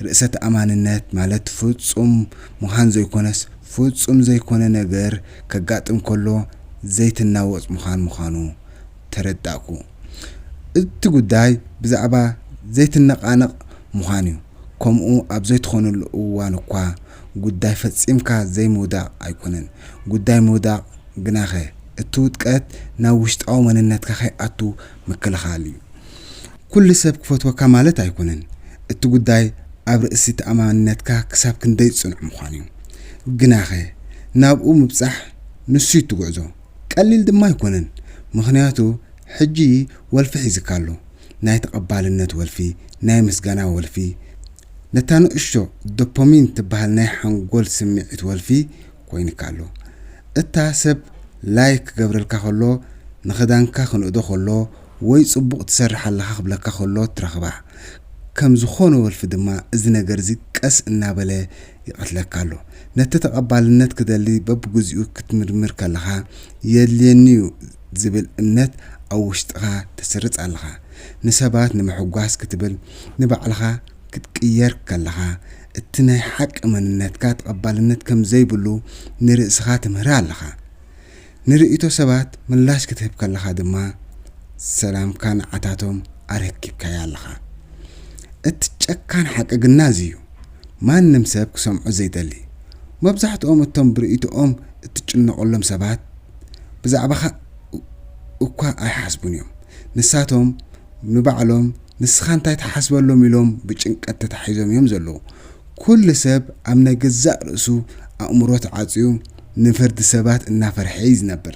ርእሰ ተኣማንነት ማለት ፍጹም ምዃን ዘይኮነስ፣ ፍጹም ዘይኮነ ነገር ከጋጥም ከሎ ዘይትናወጽ ምዃን ምዃኑ ተረዳእኩ። እቲ ጉዳይ ብዛዕባ ዘይትነቓነቕ ምዃን እዩ። ከምኡ ኣብ ዘይትኾነሉ እዋን እኳ ጉዳይ ፈጺምካ ዘይምውዳቕ ኣይኮነን። ጉዳይ ምውዳቕ ግናኸ እቲ ውድቀት ናብ ውሽጣዊ መንነትካ ከይኣቱ ምክልኻል እዩ። ኩሉ ሰብ ክፈትወካ ማለት ኣይኮነን። እቲ ጉዳይ ኣብ ርእሲ ተኣማንነትካ ክሳብ ክንደይ ጽኑዕ ምዃን እዩ። ግናኸ ናብኡ ምብጻሕ ንሱ እዩ እቲ ጉዕዞ። ቀሊል ድማ ኣይኮነን። ምኽንያቱ ሕጂ ወልፊ ሒዝካ ኣሎ። ናይ ተቐባልነት ወልፊ፣ ናይ ምስጋና ወልፊ፣ ነታ ንእሽቶ ዶፓሚን ትበሃል ናይ ሓንጎል ስምዒት ወልፊ ኮይንካ ኣሎ። እታ ሰብ ላይክ ክገብረልካ ከሎ፣ ንኽዳንካ ክንእዶ ከሎ፣ ወይ ጽቡቕ ትሰርሕ ኣለኻ ክብለካ ከሎ ትረኽባ። ከም ዝኾነ ወልፊ ድማ እዚ ነገር እዚ ቀስ እናበለ ይቐትለካ ኣሎ። ነቲ ተቐባልነት ክደሊ በብግዚኡ ክትምርምር ከለኻ፣ የድልየኒ እዩ ዝብል እምነት ኣብ ውሽጥኻ ተስርጽ ኣለኻ። ንሰባት ንምሕጓስ ክትብል ንባዕልኻ ክትቅየር ከለኻ፣ እቲ ናይ ሓቂ መንነትካ ተቐባልነት ከም ዘይብሉ ንርእስኻ ትምህሪ ኣለኻ። ንርእይቶ ሰባት ምላሽ ክትህብ ከለኻ ድማ፣ ሰላምካ ንዓታቶም ኣረኪብካዮ ኣለኻ። እቲ ጨካን ሓቂ ግና እዚ እዩ። ማንም ሰብ ክሰምዖ ዘይደሊ። መብዛሕትኦም እቶም ብርእይቶኦም እትጭነቐሎም ሰባት ብዛዕባኻ እኳ ኣይሓስቡን እዮም። ንሳቶም ንባዕሎም ንስኻ እንታይ ትሓስበሎም ኢሎም ብጭንቀት ተታሒዞም እዮም ዘለዉ። ኩሉ ሰብ ኣብ ናይ ገዛእ ርእሱ ኣእምሮ ተዓጽዩ ንፍርዲ ሰባት እናፈርሐ እዩ ዝነብር።